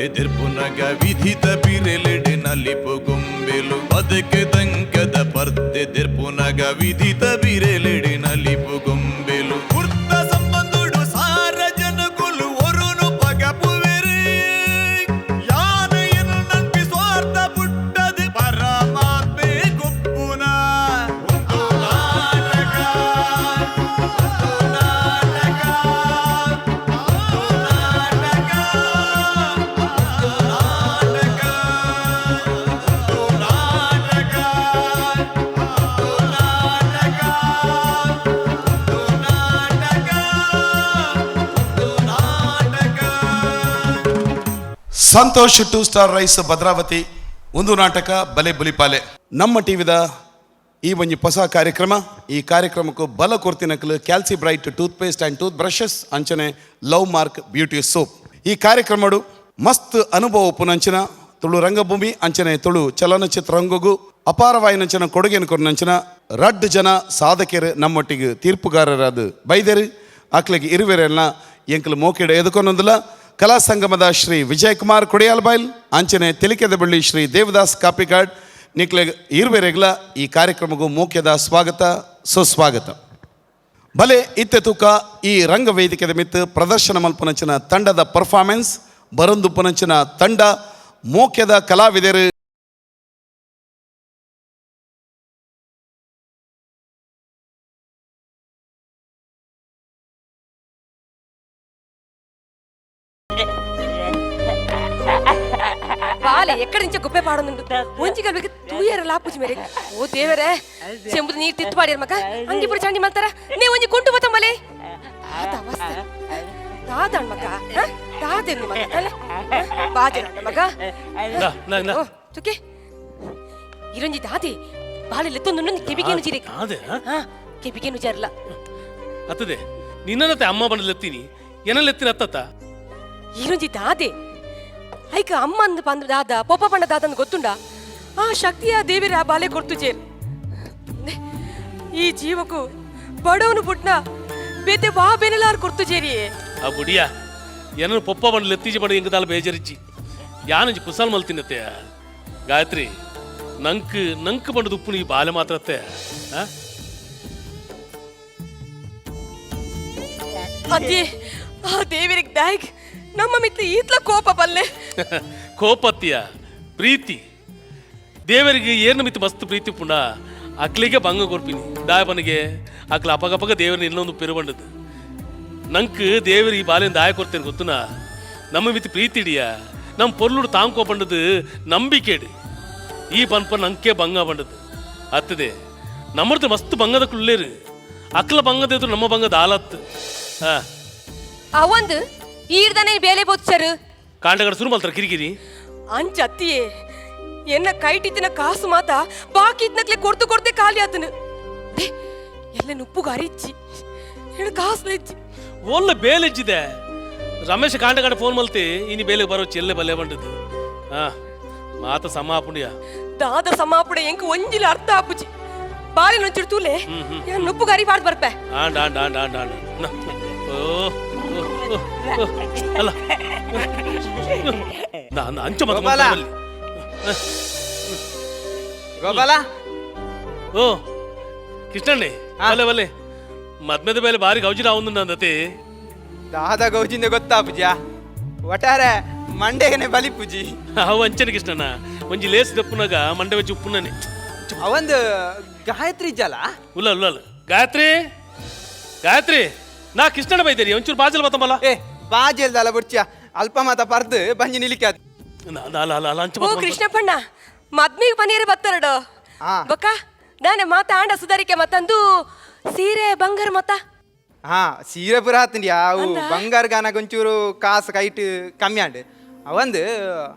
ಪರ್ತೆ ದೆರ್ಪುನಗ ವಿಧಿತ ಬಿರೆಲೆಡೆ ನಲಿಪು ಗೊಂಬೆಲು. ಬದುಕು ತಂಕದ ಪರ್ತೆ ದೆರ್ಪುನಗ ವಿಧಿತ ಬಿರೆಲೆಡೆ ನಲಿಪು ಗೊಂಬೆಲು. ಕುರ್ತ ಸಂಬಂಧುಡು ಸಾರ ಜನಕುಲು ಒರುನು ಪಗಪುವೆರು. ಯಾನು ಎನ್ನಂಪಿ ಸ್ವಾರ್ಥ ಪುಟ್ಟದು ಪರಮಾತ್ಮೆ ಗೊಪ್ಪುನ. ಒಂದು ನಾಟಕ, ಒಂದು ನಾಟಕ, ಒಂದು ನಾಟಕ, ಒಂದು ನಾಟಕ, ಒಂದು ನಾಟಕ, ಒಂದು ನಾಟಕ, ಒಂದು ನಾಟಕ, ಒಂದು ನಾಟಕ. Santosh two star rice Bhadravati. ಒಂದು ನಾಟಕ ಬಲೆ ಬುಲಿಪಾಲೆ. ನಮ್ಮ ಟಿವಿದ ಈ ಒಂಜಿ ಹೊಸ ಕಾರ್ಯಕ್ರಮ. ಈ ಕಾರ್ಯಕ್ರಮಕ್ಕೂ ಬಲ ಕೊರ್ತಿನಕಲು ಕ್ಯಾಲ್ಸಿ bright tooth paste and tooth brushes ಅಂಚನೆ ಲವ್ ಮಾರ್ಕ್ ಬ್ಯೂಟಿ ಸೋಪ್. ಈ ಕಾರ್ಯಕ್ರಮಡು ಮಸ್ತ್ ಅನುಭವ ಉಪ್ಪುನಂಚಿನ ತುಳು ರಂಗಭೂಮಿ ಅಂಚನೆ ತುಳು ಚಲನಚಿತ್ರ ರಂಗಗೂ ಅಪಾರವಾಯಿನಂಚಿನ ಕೊಡುಗೆಯನ್ನು ಕೊರ್ನಂಚಿನ ರಡ್ಡು ಜನ ಸಾಧಕರು ನಮ್ಮೊಟ್ಟಿಗೆ ತೀರ್ಪುಗಾರರಾದ ಬೈದೇರು. ಅಕ್ಲಿಗೆ ಇರುವೆರೆಲ್ಲ ಎಂಕಲು ಮೋಕಿಡ ಎದುಕೊನೊಂದಿಲ್ಲ. ಕಲಾ ಸಂಗಮದ ಶ್ರೀ ವಿಜಯಕುಮಾರ್ ಕೊಡಿಯಾಲ್ಬೈಲ್ ಅಂಚನೆ ತೆಲಿಕೆದಬಳ್ಳಿ ಶ್ರೀ ದೇವದಾಸ್ ಕಾಪಿಕಾಡ್ ನಿಕ್ಲೆ ಇರುವೆರೆಗ್ಲ ಈ ಕಾರ್ಯಕ್ರಮಕ್ಕೂ ಮೋಕ್ಯದ ಸ್ವಾಗತ, ಸುಸ್ವಾಗತ. ಬಲೆ ಇತ್ತೆ ತೂಕ ಈ ರಂಗವೇದಿಕೆದ ಮಿತ್ತು ಪ್ರದರ್ಶನ ಮಲ್ಪನಂಚಿನ ತಂಡದ ಪರ್ಫಾರ್ಮೆನ್ಸ್ ಬರಂದುಪ್ಪನಂಚಿನ ತಂಡ ಮೋಕ್ಯದ ಕಲಾವಿದರು. ಬಾಲೆ ಎಕ್ಕಡೆ ನಿಂಚ ಗುಪ್ಪೆ ಪಾಡೊಂದುಂಡು. ಒಂಜಿ ಗಲ್ಬಿಗೆ ತೂಯರ ಲಾಪುಜಿ ಮೇರೆ. ಓ ದೇವರೇ, ಚೆಂಬುದು ನೀರು ತಿತ್ತು ಪಾಡ್ಯಾರ ಮಗ. ಅಂಗಿ ಪುರ ಚಾಂಡಿ ಮಲ್ತಾರ. ನೇ ಒಂಜಿ ಕುಂಟು ಬತ್ತಂಬಲೆ. ಆತ ಅವಸ್ಥೆ ದಾದಾಣ್ ಮಗ. ದಾದೇನು ಮಗ ಅಲ್ಲ ಬಾಜನ ಮಗ. ನಾ, ನಾ. ಓ ತುಕೆ ಇರೊಂಜಿ ದಾದೆ ಬಾಲೆ ಲೆತ್ತೊಂದು ಕೆಬಿಗೇನು ಜೀರೆ. ಅದೇ. ಹಾ, ಕೆಬಿಗೇನು ಜಾರಲ್ಲ. ಅತ್ತದೆ, ನಿನ್ನತ್ತೆ ಅಮ್ಮ ಬಂದು ಎತ್ತೀನಿ ಏನಲ್ಲಿ ಎತ್ತೀನಿ ಅತ್ತತ್ತ. ಇರೊಂಜಿ ದಾದೆ ಐಕ ಅಮ್ಮ ಅಂದ್ ಪಂದ್ ದಾದ ಪೊಪ್ಪ ಪಂಡ ದಾದಂದ್ ಗೊತ್ತುಂಡ. ಆ ಶಕ್ತಿಯ ದೇವಿರ ಆ ಬಾಲೆ ಕೊಡ್ತು ಜೇರ್. ಈ ಜೀವಕ್ಕೂ ಬಡವನು ಪುಟ್ನ ಬೇತೆ ವಾ ಬೆನಲಾರ್ ಕೊಡ್ತು ಜೇರಿಯೇ. ಆ ಬುಡಿಯ ಏನನ್ನು ಪೊಪ್ಪ ಬಂದು ಎತ್ತೀಜಿ ಬಂದು ಎಂಗದಾಲ ಬೇಜರಿಚ್ಚಿ ಯಾನಂಜಿ ಕುಸಾಲ್ ಮಲ್ತಿನತ್ತೆ. ಗಾಯತ್ರಿ, ನಂಕ್ ನಂಕ್ ಬಂಡದ ಉಪ್ಪು ಈ ಬಾಲೆ ಮಾತ್ರತ್ತೆ ಆ? ಅದೇ ಆ ದೇವಿರಿಗೆ ದಾಯ್ಗ್ ನಮ್ಮ ಮಿತ್ರ ಈತ್ಲ ಕೋಪ ಬಲ್ಲೆ. ಕೋಪತ್ತಿಯ ಪ್ರೀತಿ. ದೇವರಿಗೆ ಏನು ಮಿತಿ ಮಸ್ತ್ ಪ್ರೀತಿ ಪುಂಡ. ಅಕ್ಲಿಗೆ ಬಂಗ ಕೊರ್ಪಿನಿ ದಾಯಪನಿಗೆ ಅಕ್ಲ ಅಪಗಪಗ ದೇವರನ್ನ ಇನ್ನೊಂದು ಪೆರುಬಂಡದು. ನಂಕ್ ದೇವರು ಈ ಬಾಲಿನ ದಾಯ ಕೊಡ್ತೇನೆ ಗೊತ್ತುನಾ. ನಮ್ಮ ಮಿತಿ ಪ್ರೀತಿ ಇಡಿಯ ನಮ್ಮ ಪೊರ್ಲುಡು ತಾಂಕೋ ಬಂಡದು ನಂಬಿಕೆಡು. ಈ ಪನ್ಪ ನಂకే ಬಂಗ ಬಂಡದು ಅತ್ತದೆ. ನಮ್ಮರ್ದು ಮಸ್ತ್ ಬಂಗದ ಕುಳ್ಳೇರು. ಅಕ್ಲ ಬಂಗದ ಎದುರು ನಮ್ಮ ಬಂಗದ ಆಲತ್ತು ಹಾ. ಅವಂದು ಈರ್ದನೆ ಬೇಲೆ ಬೋತ್ಸರು. ಕಾಂಡಗಡ ಸುರು ಮಲ್ತಾರ ಕಿರಿಕಿರಿ. ಅಂಚ ಅತ್ತಿಯೇ, ಎನ್ನ ಕೈಟಿತ್ತಿನ ಕಾಸು ಮಾತ ಬಾಕಿ ಇದ್ನಕ್ಲೆ ಕೊಡ್ತು ಕೊಡ್ತೆ ಖಾಲಿ ಆತನು. ದೆ, ಎಲ್ಲ ನುಪ್ಪುಗಾರಿ ಇಚ್ಚಿ ಹೇಳು ಕಾಸು ಇಚ್ಚಿ. ಒಲ್ಲ ಬೇಲೆಜ್ಜಿದೆ. ರಮೇಶ್ ಕಾಂಡಗಡ ಫೋನ್ ಮಲ್ತಿ ಇನಿ ಬೇಲೆಗೆ ಬರೋ ಚೆಲ್ಲೆ ಬಲ್ಲೆ ಬಂಡದು. ಹಾ, ಮಾತ ಸಮಾಪುಣ್ಯ. ದಾದ ಸಮಾಪುಡೆ ಎಂಕ್ ಒಂಜಿಲ ಅರ್ಥ ಆಪುಜಿ. ಬಾರಿ ನೊಂಚಿಡ್ ತೂಲೆ, ಯಾನ್ ನುಪ್ಪುಗಾರಿ ಪಾಡ್ ಬರ್ಪೆ. ಆಂಡ್ ಆಂಡ್ ಆಂಡ್ ಆಂಡ್ ಆಂಡ್ ನ. ಓ ಓ, ಓ, ಓ, ಅಲ್ಲ ನಾನು ಅಂಚ ಮಾತು ಗೋಪಾಲ. ಮಾತಾಡಲ್ಲಿ. ಗೋಪಾಲ. ಓ ಕೃಷ್ಣಣ್ಣೆ, ಬಲೆ ಬಲೆ. ಮದ್ಮೆದ ಮೇಲೆ ಭಾರಿ ಗೌಜಿ ರಾവുಂದು ನಂದತಿ. ದಾದ ಗೌಜಿಂದ ಗೊತ್ತಾ ಪೂಜಾ, ಒಟ್ಟಾರೆ ಮಂಡೆಗನೆ ಬಲಿ ಪೂಜಿ. ಅವು ಅಂಚನೆ ಕೃಷ್ಣಣ್ಣ, ಒಂಜಿ ಲೇಸ್ ದಪ್ಪುನಾಗ ಮಂಡೆ വെച്ച് ಉಪ್ಪುನನೆ. ಅವಂದು ಗಾಯತ್ರಿ ಜಲ. ಉಲ್ಲ ಉಲ್ಲ ಉಲ್ಲ. ಗಾಯತ್ರಿ, ಗಾಯತ್ರಿ, ನಾ ಕೃಷ್ಣಣ್ಣ ಬೈದೇರಿ, ಒಂಚೂರು ಬಾಜಲ್ ಬತ್ತಂಬಲ್ಲ. ಏ ಬಾಜೆಲ್ದಲ್ಲ ಬುಡ್ಚಿಯ, ಅಲ್ಪ ಮಾತ ಪರ್ದು ಬಂಜಿ ನಿಲಿಕ. ಅಲ್ಲ ಅಲ್ಲ ಅಲ್ಲ, ಅಂಚ ಓ ಮಾತು. ಕೃಷ್ಣಪ್ಪಣ್ಣ, ಮದ್ಮಿಗೆ ಪನೀರ್ ಬತ್ತರಡು. ಆ. ಬೊಕ್ಕ ದಾನೆ ಮಾತ ಆಂಡ ಸುಧಾರಿಕೆ ಮತ್ತಂದು ಸೀರೆ ಬಂಗಾರ ಮತ. ಹಾ, ಸೀರೆ ಪುರ ಆತಂಡಿ ಅವು. ಬಂಗಾರ ಗಾನ ಒಂಚೂರು ಕಾಸು ಕೈಟ್ ಕಮ್ಮಿ ಆಂಡ್. ಅವಂದು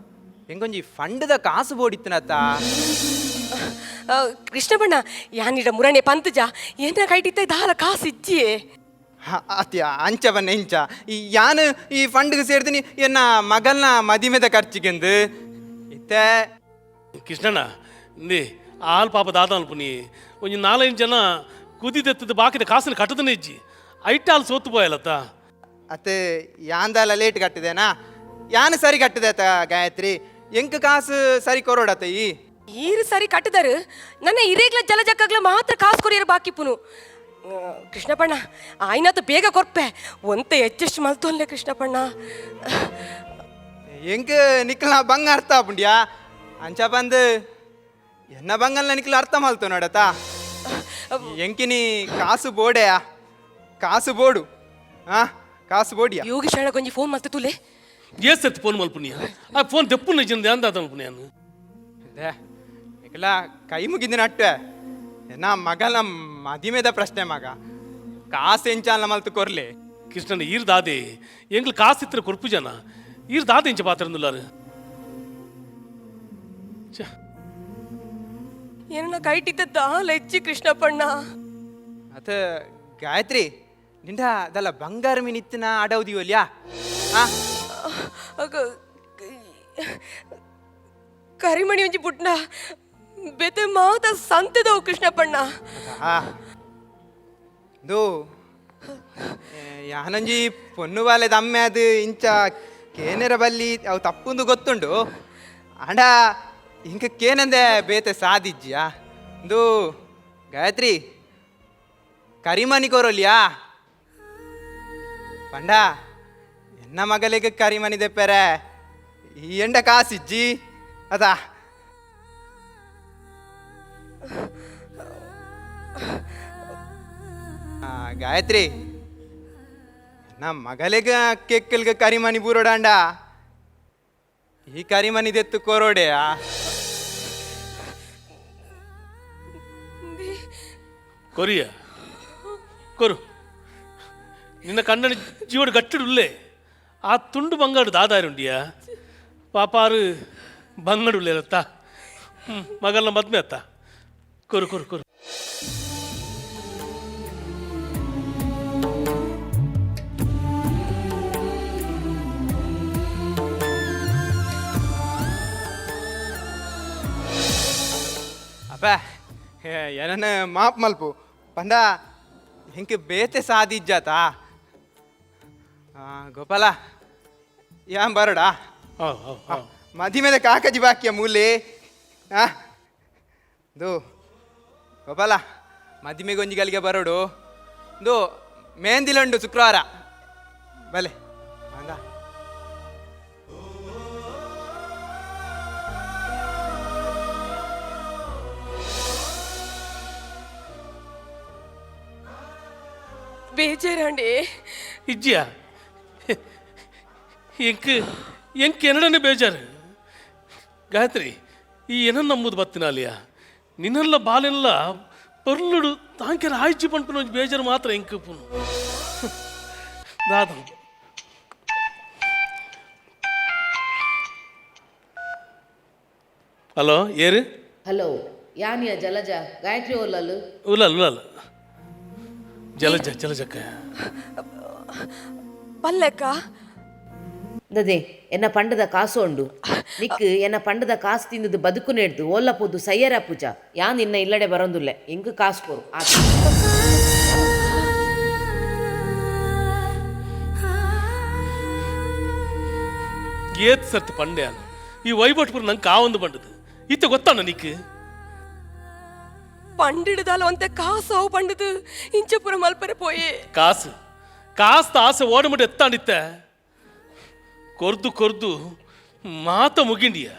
ಎಂಗೊಂಜಿ ಫಂಡದ ಕಾಸು ಬೋಡಿತ್ತನತ್ತ. ಆ, ಕೃಷ್ಣಪ್ಪಣ್ಣ, ಯಾನಿಡ ಮುರಣೆ ಪಂತಜ ಏನ ಕೈಟಿತ್ತ ದಾಲ ಕಾಸು ಇಜ್ಜಿಯೇ. ಅತ್ಯ ಅಂಚ ಬನ್ನ ಇಂಚ ಈ ಯಾನು ಈ ಫಂಡ್ಗೆ ಸೇರ್ತೀನಿ ಎನ್ನ ಮಗಲ್ನ ಮದಿಮೆದ ಖರ್ಚಿಗೆಂದು ಇತ್ತೆ. ಕೃಷ್ಣಣ್ಣ, ಇಂದಿ ಆಲ್ ಪಾಪ ದಾದ ಅನ್ಪುನಿ. ಒಂಜಿ ನಾಲೈದು ಜನ ಕುದಿದೆತ್ತದ ಬಾಕಿದ ಕಾಸಿನ ಕಟ್ಟದನೆ ಇಜ್ಜಿ. ಐಟ್ ಆಲ್ ಸೋತು ಪೋಯಲತ್ತ. ಅತ್ತೆ, ಯಾಂದಲ ಲೇಟ್ ಕಟ್ಟಿದೇನಾ. ಯಾನ್ ಸರಿ ಕಟ್ಟದೇತ ಗಾಯತ್ರಿ, ಎಂಕ್ ಕಾಸು ಸರಿ ಕೊರೋಡತ ಈ ಈರು ಸರಿ ಕಟ್ಟದಾರು, ನನ್ನ ಇರೇಗ್ಲ ಜಲಜಕ್ಕಾಗ್ಲ ಮಾತ್ರ ಕಾಸು ಕೊರಿಯರ್ ಬಾಕಿ ಪುನು. ಕೃಷ್ಣಪ್ಪಣ್ಣ, ಆಯ್ನಾತ ಬೇಗ ಕೊರ್ಪೆ ಒಂತೆ ಅಡ್ಜಸ್ಟ್ ಮಲ್ತೊನ್ಲೆ ಕೃಷ್ಣಪ್ಪಣ್ಣ. ಎಂಕ್ ನಿಕ್ಲ ಬಂಗ ಅರ್ಥ ಆಪುಂಡ್ಯಾ? ಅಂಚ ಬಂದು ಎನ್ನ ಬಂಗಲ್ನ ನಿಕ್ಲ ಅರ್ಥ ಮಲ್ತು ನೋಡತ. ಎಂಕಿನಿ ಕಾಸು ಬೋಡೆಯಾ? ಕಾಸು ಬೋಡು, ಆ ಕಾಸು ಬೋಡಿಯಾ? ಯೋಗೀಶ್ ಕೊಂಜಿ ಫೋನ್ ಮಲ್ತು ತುಲೆ. ಏ ಸರ್ತಿ ಫೋನ್ ಮಲ್ಪುನಿಯ? ಆ ಫೋನ್ ದೆಪ್ಪು ನಿಜ ಅಂದ ಮಲ್ಪುನಿಯ. ನಿಕ್ಲ ಕೈ ಮುಗಿದಿನ ಅಟ್ಟೆ, ಎನ್ನ ಮಗನ ಮದಿಮೆದ ಪ್ರಶ್ನೆ ಮಗ, ಕಾಸು ಎಂಚಾಲ ಮಲ್ತು ಕೊರ್ಲೆ. ಕೃಷ್ಣನ ಈರ್ ದಾದೆ ಎಂಗ್ಲು ಕಾಸು ಇತ್ರ ಕೊರ್ಪು ಜನ, ಈರ್ ದಾದೆ ಇಂಚ ಪಾತ್ರ ನುಲ್ಲಾರು. ಏನನ್ನ ಕೈಟಿದ್ದ ಲೆಚ್ಚಿ ಕೃಷ್ಣಪ್ಪಣ್ಣ. ಅತ ಗಾಯತ್ರಿ, ನಿಂಡ ಅದಲ್ಲ ಬಂಗಾರ ಮೀನ್ ಇತ್ತಿನ ಅಡೌದಿಯೋಲ್ಯಾ? ಆ ಕರಿಮಣಿ ಒಂಜಿ ಪುಟ್ನ ಬೆತೆ ಮಾತ ಸಂತೆದವು ಕೃಷ್ಣಪ್ಪಣ್ಣ. ದು ಯಾನಂಜಿ ಪೊನ್ನು ಬಾಲೆದ ಅಮ್ಮೆ ಅದು ಇಂಚ ಕೇನೆರ ಬಲ್ಲಿ ಅವು ತಪ್ಪುಂದು ಗೊತ್ತುಂಡು, ಅಂಡ ಇಂಕ ಕೇನಂದೆ ಬೇತೆ ಸಾದಿಜ್ಜಿಯಾ? ದು ಗಾಯತ್ರಿ, ಕರಿಮಣಿ ಕೊರೊಲಿಯಾ ಪಂಡ ಎನ್ನ ಮಗಲಿಗೆ ಕರಿಮಣಿ ದೆಪ್ಪೆರೆ ಈ ಎಂಡ ಕಾಸಿಜ್ಜಿ ಅದಾ? ಗಾಯತ್ರಿ, ನಮ್ಮ ಮಗಲಿಗ ಕೆಕ್ಕಲ್ಗ ಕರಿಮಣಿ ಬೂರೋಡಾಂಡ ಈ ಕರಿಮಣಿ ದೆತ್ತು ಕೊರೋಡೆಯಾ? ಕೊರಿಯ ಕೊರು, ನಿನ್ನ ಕಣ್ಣನ ಜೀವಡು ಗಟ್ಟಿಡುಲ್ಲೆ. ಆ ತುಂಡು ಬಂಗಾಡು ದಾದಾರುಂಡಿಯಾ? ಪಾಪಾರು ಬಂಗಡುಲ್ಲೇರತ್ತ ಮಗಲ್ಲ ಮದ್ಮೆ ಅತ್ತ. ಕೊರು ಕೊರು ಕೊರು. ಅಪ್ಪ, ಏನನ್ನ ಮಾಪ್ ಮಲ್ಪು ಪಂಡ, ಹಿಂಗೆ ಬೇತೆ ಸಾದಿಜ್ಜಾತ. ಗೋಪಾಲ, ಯಾನ್ ಬರೋಡಾ? ಮದಿ ಮೇಲೆ ಕಾಕಜಿ ಬಾಕಿಯ ಮೂಲೆ. ಆ ದು ಗೋಪಾಲ, ಮದಿಮೆಗೆ ಗೊಂಜಿ ಬರೋಡು. ದು ಮೇಂದಿಲಂಡು ಶುಕ್ರವಾರ ಬಲೆ ಅಂದ. ಬೇಜಾರಂಡಿ. ಇಜ್ಜಿಯಾ, ಎಂಕ್ ಎಂಕ್ ಎನ್ನಡನೆ ಬೇಜಾರು ಗಾಯತ್ರಿ. ಈ ಏನನ್ನ ನಂಬುದು ಬತ್ತಿನ ಅಲ್ಲಿಯ ನಿನ್ನೆಲ್ಲ ಬಾಲೆಲ್ಲ ಪರ್ಲುಡು ತಾಂಕೆರ ಆಯ್ಚಿ ಪಂಪಿನ ಒಂಜಿ ಬೇಜಾರು ಮಾತ್ರ ಎಂಕ್ ಪುನು ದಾದ. ಹಲೋ, ಏರು? ಹಲೋ, ಯಾನಿಯ ಜಲಜ ಗಾಯತ್ರಿ ಓಲಲ್ಲು? ಉಲ್ಲಲ್ಲ ಉಲ್ಲಲ್ಲ, ಜಲಜ ಜಲಜಕ್ಕ. ಪಲ್ಲಕ್ಕ. ದದೆ ಎನ್ನ ಪಂಡದ ಕಾಸು ಉಂಡು ನಿಕ್, ಎನ್ನ ಪಂಡದ ಕಾಸು ತಿಂದದ್ದು ಬದುಕು ನೆಡ್ದು ಓಲ್ಲ ಪೋದು ಸಯ್ಯರ ಪೂಜಾ. ಯಾನ್ ಇನ್ನ ಇಲ್ಲಡೆ ಬರೋಂದುಲ್ಲೆ, ಎಂಕ್ ಕಾಸು ಕೊರು ಆತ. ಏತ್ ಸರ್ತಿ ಪಂಡ್ಯಾನ ಈ ವೈಭಟ್ಪುರ ನಂಗೆ ಕಾವೊಂದು ಬಂಡದು ಇತ್ತ ಗೊತ್ತಾಣ ನಿಕ್? ಪಂಡಿಡ್ದಾಲ ಒಂತೆ ಕಾಸು ಅವು ಪಂಡದು ಇಂಚಪುರ ಮಲ್ಪರೆ ಪೋಯೆ. ಕಾಸು ಕಾಸ್ತ ಆಸೆ ಓಡಮುಟ್ಟು ಎತ್ತಾಂಡಿತ್ತ ಕೊರ್ದು ಕೊರ್ದು ಮಾತ ಮುಗಿಂಡಿಯ.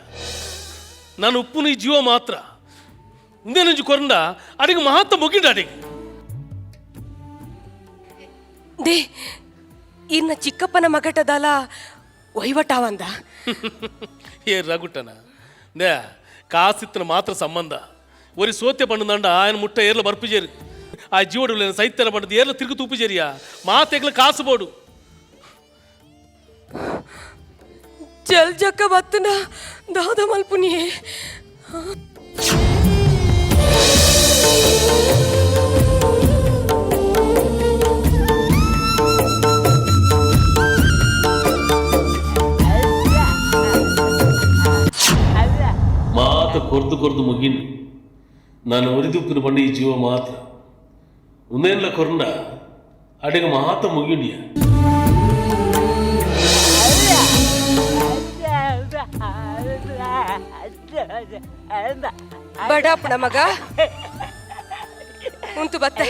ನಾನು ಉಪ್ಪುನ ಈ ಜೀವ ಮಾತ್ರ ಇಂದೇನಂಜು ಕೊರಂಡ ಅಡಿಗೆ ಮಾತ ಮುಗಿಂಡ ಅಡಿಗೆ. They, ಇನ್ನ ಚಿಕ್ಕಪ್ಪನ ಮಗಟದಲ ವಹಿವಟಾವಂದ. ಏ ರಗುಟ್ಟನ they, ಕಾಸಿತ್ತನ ಮಾತ್ರ ಸಂಬಂಧ ಒರಿ ಸೋತೆ ಪಂಡಂಡ ఆయన ಮುಟ್ಟ ಏರ್ಲ ಬರ್ಪುಜೇರು. ಆ ಜೀವಡು ಸೈತ್ಯನ ಪಂಡದು ಏರ್ಲ ತಿರುಗು ತೂಪುಜೇರಿಯ ಮಾತೆಗ್ಲ ಕಾಸು ಬೋಡು. ಜಲ್ಜಕ್ಕ ಬತ್ತನ ದಾದ ಮಲ್ಪುನಿಯೇ. ಮಾತ ಕೊರ್ದು ಕೊರ್ದು ಮುಗಿಂಡು. ನಾನು ಒರಿದುಪ್ಪಿನ ಪಂಡ ಈ ಜೀವ ಮಾತ್ರ ಉಂದೇನ್ಲ ಕೊರಂಡ ಅಡಿಗೆ ಮಾತ ಮುಗಿಂಡಿಯ. ಬಡಾಪುಣ ಮಗ ಉಂತು ಬತ್ತೆ.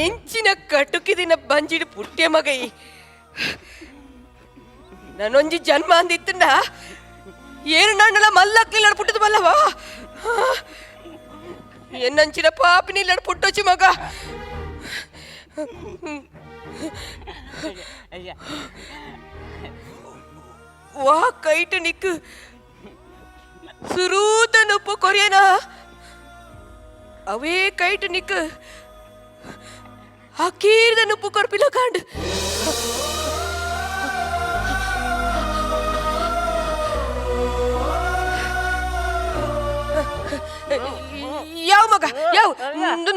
ಎಂಚಿನ ಕಟುಕಿದಿನ ಬಂಜಿಡು ಪುಟ್ಟೆ ಮಗೈ ನಾನೊಂಜಿ ಜನ್ಮ ಅಂದಿತ್ತಂಡ ಏನು ನನ್ನಲ್ಲ ಮಲ್ಲಕ್ಲಿಲ್ಲ ಪುಟ್ಟದ ಬಲ್ಲವಾ ಎನ್ನಂಚಿನ ಪಾಪಿನಿಲ್ಲ ಪುಟ್ಟೊಚ್ಚಿ ಮಗ. ವಾ ಕೈಟ್ ನಿಕ್ ಸುರೂತ ನುಪ್ಪು ಕೊರಿಯನ ಅವೇ ಕೈಟ್ ನಿಕ್ ಅಕೀರ್ದ ನುಪ್ಪು ಕೊರ್ಪಿಲ್ಲ ಕಾಂಡ್. ಯಾವ ಮಗ ಯಾವ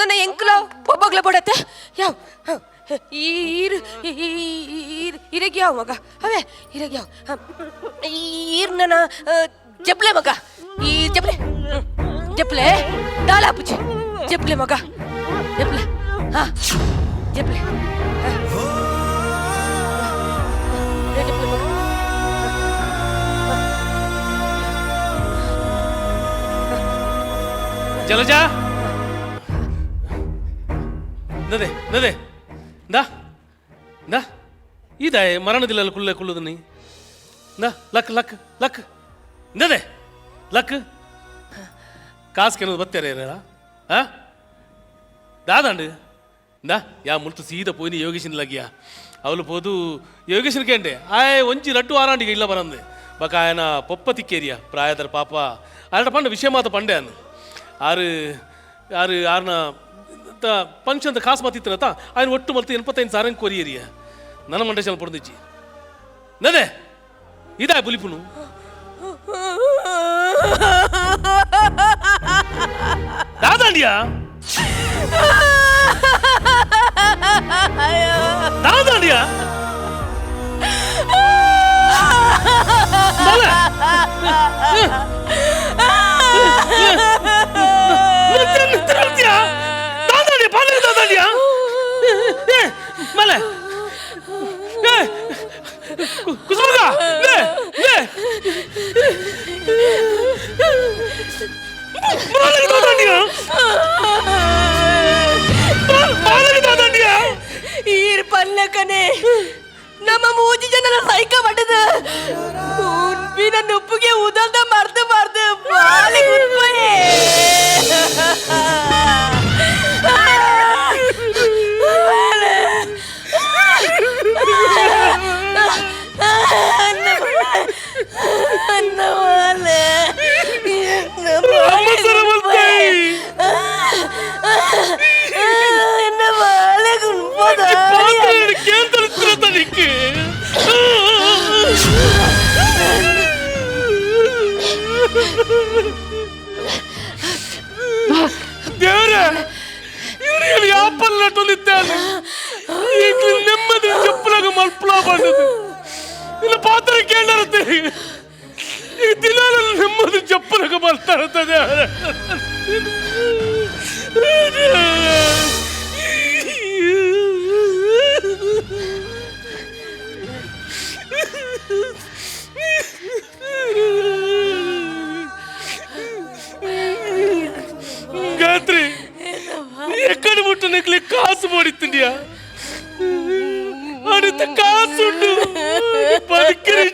ನನ್ನ ಎಂಕಲ ಒಬ್ಬಗ್ಲ ಬಡತ್ತೆ ಯಾವ ಈರ್ ಇರಗ್ ಯಾವ ಮಗ ಅವೇ ಇರಗ್ ಯಾವ ಈರ್ ನನ್ನ ಜಪ್ಲೆ ಮಗ ಈ ಜಪ್ಲೆ ಜಪ್ಲೆ ದಾಲಾಪುಜಿ ಜಪ್ಲೆ ಮಗ ಜಪ್ಲೆ ಹಾ ಜಪ್ಲೆ ಜಪ್ಲೆ ಮಗ. ಜಲಜಾ ನದೆ ನದೆ ದಾ ದಾ ಇದಾಯ ಮರಣದಿಲ್ಲ ಕುಳ್ಳೆ ಕುಳ್ಳುದು ನೀ ದಾ ಲಕ್ ಲಕ್ ಲಕ್ ನದೆ ಲಕ್ ಕಾಸು ಕೆನದು ಬತ್ತೇರೆ ಆ ದಾದಾಂಡು ದಾ ಯಾ ಮುಲ್ತು ಸೀದ ಪೋಯಿನಿ ಯೋಗೇಶನ್ ಲಗಿಯ ಅವಳು ಪೋದು ಯೋಗೇಶನ್ ಕೇಂಡೆ ಆಯ್ ಒಂಜಿ ರಡ್ಡು ವಾರಾಂಡಿಗೆ ಇಲ್ಲ ಬರಂದೆ ಬಕ ಆಯನ ಪೊಪ್ಪ ತಿಕ್ಕೇರಿಯ ಪ್ರಾಯದರ ಪಾಪ ಆಯನ ಪಂಡ ವಿಷಯ ಮಾತ ಪಂಡೆ ಅನ್ನು ಆರು ಆರು ಆರ್ನ ಪಂಕ್ಷನ್ ಕಾಸು ಮಾತಿತ್ತನತ ఆయన ಒಟ್ಟು ಮಲ್ತು 85 ಸಾವಿರ ಕೊರಿಯರಿಯ ನನ್ನ ಮಂಡೇಶನ್ ಪೊಡ್ದಿಚ್ಚಿ ನದೆ ಇದಾ ಬುಲಿಪುನು ದಾದಾಂಡಿಯಾ ದಾದಾಂಡಿಯಾ ಮಲೆ ದಾದಾಂಡಿಯಾ ಪಾದ ದಾದಾಂಡಿಯಾ ಮಲೆ ಕುಸುಮಗ ನೇ ನೇ ಮಾಲಗಿ ದಾದಾಂಡಿಯಾ ಮಾಲಗಿ ದಾದಾಂಡಿಯಾ ಈರ್ ಪಲ್ಲಕನೆ ನಮ್ಮ ಮೂಜಿ ಜನರ ಸೈಕ ಪಟ್ಟದ ಉನ್ಪಿನ ನುಪ್ಪುಗೆ ಉದಲ್ದ ಮರ್ದು ಮರ್ದು ಬಾಲಿ ಉನ್ಪಯೇ. ದೇವ್ರೆ ಇವರಿಗೆ ಯಾಪಲ್ ನಟ್ಟೊಂದಿದ್ದಾನೆ ಈಗ ನೆಮ್ಮದಿ ಚಪ್ಪಲಾಗ ಮಲ್ಪಲ ಬಂದದ್ದು ಇಲ್ಲ ಪಾತ್ರ ಕೇಳಾರತ್ತೆ ಈ ದಿನ ನೆಮ್ಮದಿ ಚಪ್ಪಲಾಗ ಬರ್ತಾ ಇರ್ತದೆ. ಗಾತ್ರಿ ಎಕ್ಕಡ ಮುಟ್ಟು ನಿಕ್ಲಿ ಕಾಸು ಮೋಡಿತ್ತಿಂಡಿಯಾ ಅಡಿತ ಕಾಸುಂಡು ಬದುಕಿರಿ.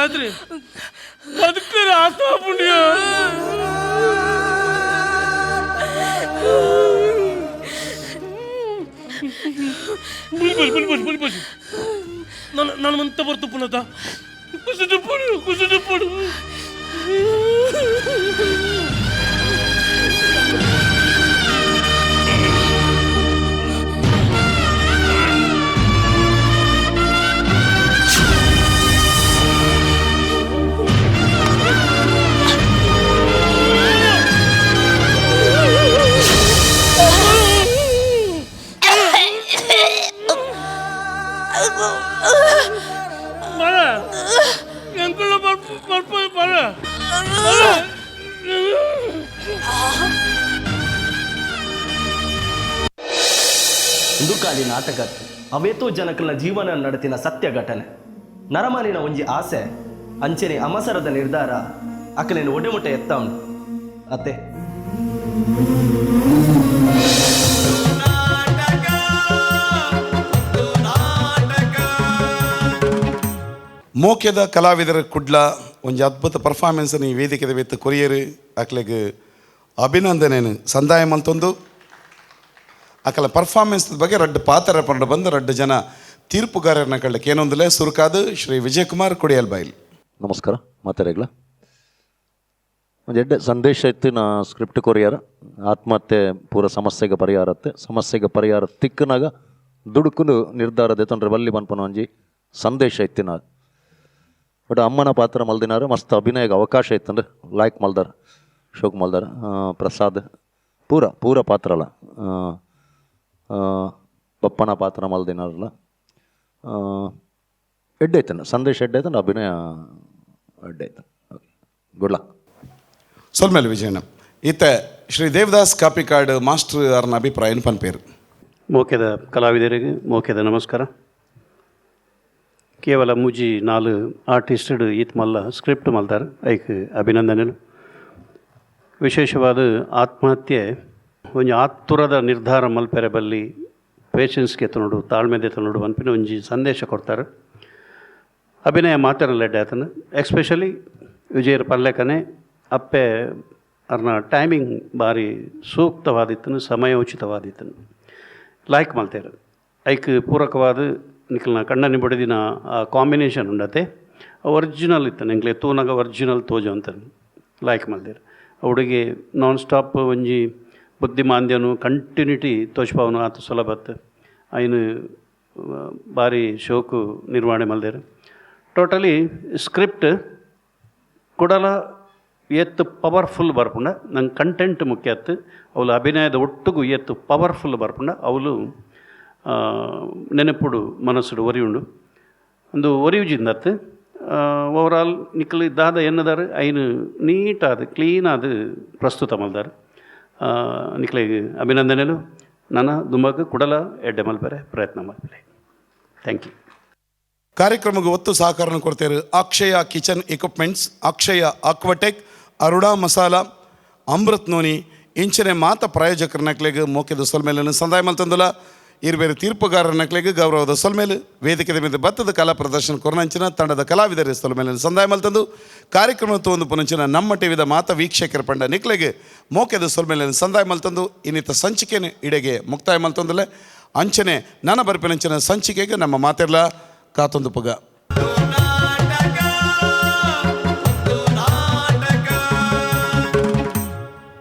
Gayatri ಬದುಕರೆ ಆಸ್ತಾ ಪುಣ್ಯ. Bull bull bull bull bull ನಾನು ನಾನು ಮಂತ ಬರ್ತು ಪುನತ ಕುಸಿದು ಪುಡು ಕುಸಿದು ಪುಡು. ಉಂದುಕಾಲಿ ನಾಟಕ ಅವೇತೋ ಜನಕಲ್ನ ಜೀವನ ನಡತಿನ ಸತ್ಯ ಘಟನೆ ನರಮಾನಿನ ಒಂಜಿ ಆಸೆ ಅಂಚನೆ ಅಮಸರದ ನಿರ್ಧಾರ ಅಕಲಿನ ಒಡೆಮುಟ್ಟೆ ಎತ್ತ ಉಂಟು ಅತ್ತೆ. ಮೋಕ್ಯದ ಕಲಾವಿದರ ಕುಡ್ಲ ಒಂಜಿ ಅದ್ಭುತ ಪರ್ಫಾರ್ಮೆನ್ಸ್ ಈ ವೇದಿಕೆದ ಬೆತ್ತು ಕೊರಿಯರು ಅಕ್ಲೆಗ್ ಅಭಿನಂದನೇನು ಸಂದಾಯ ಮಲ್ತೊಂದು ಅಕಲ ಪರ್ಫಾರ್ಮೆನ್ಸ್ ಬಗ್ಗೆ ರಡ್ಡು ಪಾತ್ರ ಪಂಡ ಬಂದು ರಡ್ಡು ಜನ ತೀರ್ಪುಗಾರರನ್ನ ಕಳ್ಳಕ್ಕೆ ಏನೊಂದಲೇ ಸುರುಕಾದು ಶ್ರೀ ವಿಜಯಕುಮಾರ್ ಕುಡಿಯಲ್ ಬೈಲ್. ನಮಸ್ಕಾರ ಮಾತಾಡಗ್ಲ ಒಂದು ಎಡ್ಡೆ ಸಂದೇಶ ಇತ್ತು ನಾ ಸ್ಕ್ರಿಪ್ಟ್ ಕೊರಿಯರ್. ಆತ್ಮಹತ್ಯೆ ಪೂರ ಸಮಸ್ಯೆಗೆ ಪರಿಹಾರತ್ತೆ, ಸಮಸ್ಯೆಗೆ ಪರಿಹಾರ ತಿಕ್ಕನಾಗ ದುಡುಕುಲು ನಿರ್ಧಾರ ತೊಂದರೆ ಬಲ್ಲಿ ಪನ್ಪನ ಒಂಜಿ ಸಂದೇಶ ಇತ್ತಿನ. ಬಟ್ ಅಮ್ಮನ ಪಾತ್ರ ಮಲ್ದಿನಾರು ಮಸ್ತ್ ಅಭಿನಯಕ್ಕೆ ಅವಕಾಶ ಇತ್ತಂದ್ರೆ ಲಾಯ್ಕ್ ಮಲ್ದಾರ, ಶೋಕ್ ಮಲ್ದಾರ. ಪ್ರಸಾದ್ ಪೂರ ಪೂರ ಪಾತ್ರ ಅಲ್ಲ, ಬಪ್ಪನ ಪಾತ್ರ ಮಲ್ದಿನಾರಲ್ಲ ಎಡ್ಡೆ ಐತನ ಸಂದೇಶ ಎಡ್ಡೆ ಐತನ, ಅಭಿನಯ ಎಡ್ಡೆ ಐತನ. Okay, good luck. ಸೊಲ್ಮೇಲೆ ವಿಜಯಣ್ಣ. ಈತ ಶ್ರೀ ದೇವದಾಸ್ ಕಾಪಿಕಾಡ್ ಮಾಸ್ಟರ್ ಅವರನ್ನ ಅಭಿಪ್ರಾಯ ಪನ್ಪೇರು. ಮೋಕೆದ ಕಲಾವಿದರಿಗೆ ಮೋಕೆದ ನಮಸ್ಕಾರ. ಕೇವಲ ಮುಜಿ ನಾಲು ಆರ್ಟಿಸ್ಟಡ್ ಈತ್ ಮಲ್ಲ ಸ್ಕ್ರಿಪ್ಟ್ ಮಲ್ದಾರ್, ಐಕ್ ಅಭಿನಂದನೆಲು. ವಿಶೇಷವಾದ ಆತ್ಮಹತ್ಯೆ ಒಂಜಿ ಆತುರದ ನಿರ್ಧಾರ ಮಲ್ಪೆರೆ ಬಲ್ಲಿ, ಪೇಷನ್ಸ್ಗೆ ತನೋಡು ತಾಳ್ಮೆದೆ ತನೋಡು ಪನ್ಪಿನ ಒಂಜಿ ಸಂದೇಶ ಕೊಡ್ತಾರೆ. ಅಭಿನಯ ಮಾತಾಡಲ್ಲ ಆತನ, ಎಕ್ಸ್ಪೆಷಲಿ ವಿಜಯರ ಪಲ್ಲೆಕನೆ ಅಪ್ಪೆ ಅರ್ನ ಟೈಮಿಂಗ್ ಭಾರಿ ಸೂಕ್ತವಾದಿತ್ತನು, ಸಮಯೋಚಿತವಾದಿತ್ತನು, ಲಾಯ್ಕ್ ಮಲ್ತೇರು. ಐಕ್ ಪೂರಕವಾದ ನಿಖಲ್ನ ಕಣ್ಣನಿ ಬಡಿದಿನ ಆ ಕಾಂಬಿನೇಷನ್ ಉಂಡತೆ ಒರಿಜಿನಲ್ ಇತ್ತು, ಎಂಕ್ಲೆ ತೂನಗ ಒರಿಜಿನಲ್ ತೋಜು ಅಂತ ಲಾಯ್ಕ್ ಮಲ್ದೇರು. ಹುಡುಗಿ ನಾನ್ ಸ್ಟಾಪ್ ಒಂಜಿ ಬುದ್ಧಿಮಾಂದ್ಯನು ಕಂಟಿನ್ಯೂಟಿ ತೋಜ್ಪಾವನು ಆತ ಸುಲಭತ್ತು ಐನು ಭಾರಿ ಶೋಕು ನಿರ್ವಹಣೆ ಮಲ್ದೇರು. ಟೋಟಲಿ ಸ್ಕ್ರಿಪ್ಟ್ ಕುಡಲ ಏತ್ ಪವರ್ಫುಲ್ ಬರ್ಪುಂಡ, ನಂಗೆ ಕಂಟೆಂಟ್ ಮುಖ್ಯ ಅತ್ತು. ಅವಳು ಅಭಿನಯದ ಒಟ್ಟುಗು ಏತ್ ಪವರ್ಫುಲ್ ಬರ್ಪುಂಡ, ಅವಳು ನೆನಪುಡು ಮನಸ್ಸುಡು ಒರಿಯುಂಡು ಒಂದು ಒರಿಯುಜಿಂದತ್ತು. ಓವರಾಲ್ ನಿಕ್ಕಲು ದಾದ ಎನ್ನದಾರು ಐನು ನೀಟಾದ ಕ್ಲೀನಾದ ಪ್ರಸ್ತುತ ಮಲ್ದಾರು. ನಿಕ್ಲೆಗ್ ಅಭಿನಂದನೆಲು. ನನ್ನ ದುಂಬಗ್ ಕುಡಲ ಎಡ್ಡೆ ಮಲ್ಪರೆ ಪ್ರಯತ್ನ ಮಲ್ಪರೆ. Thank you. ಕಾರ್ಯಕ್ರಮಕ್ಕೆ ಒತ್ತು ಸಹಕಾರ ಕೊಡ್ತಾರೆ Akshaya kitchen equipments, Akshaya Aquatech, Aruna masala, Amrit noni ಇಂಚನೆ ಮಾತ ಪ್ರಾಯೋಜಕರ ನಕ್ಲೆಗ್ ಮೋಕೆದ ಸೊಲ್ಮೇಲನ್ನು ಸಂದಾಯ ಮಲ್ತಂದುಲ. ಇರ್ಬೇರೆ ತೀರ್ಪುಗಾರರ ನಕ್ಲೆಗ್ ಗೌರವದ ಸೊಲ್ಮೇಲು. ವೇದಿಕೆದ ಮೇಲೆ ಭತ್ತದ ಕಲಾ ಪ್ರದರ್ಶನ ಕೊರನಂಚಿನ ತಂಡದ ಕಲಾವಿದರ ಸೊಲ್ಮೇಲನ್ನು ಸಂದಾಯ ಮಲ್ತಂದು ಕಾರ್ಯಕ್ರಮ ತೋಂದು ಪುನಂಚಿನ ನಮ್ಮ ಟಿವಿದ ಮಾತ ವೀಕ್ಷಕರ ಪಂಡ ನಿಕ್ಲೆಗ್ ಮೋಕೆದ ಸೊಲ್ಮೇಲನ್ನು ಸಂದಾಯ ಮಲ್ತಂದು ಇನ್ನಿತ ಸಂಚಿಕೆಯನ್ನು ಇಡೆಗೆ ಮುಕ್ತಾಯ ಮಲ್ತಂದುಲೆ. ಅಂಚನೆ ನನ್ನ ಬರ್ಪಿನಂಚಿನ ಸಂಚಿಕೆಗೆ ನಮ್ಮ ಮಾತೆಲ್ಲ ಕಾತೊಂದು ಪುಗ.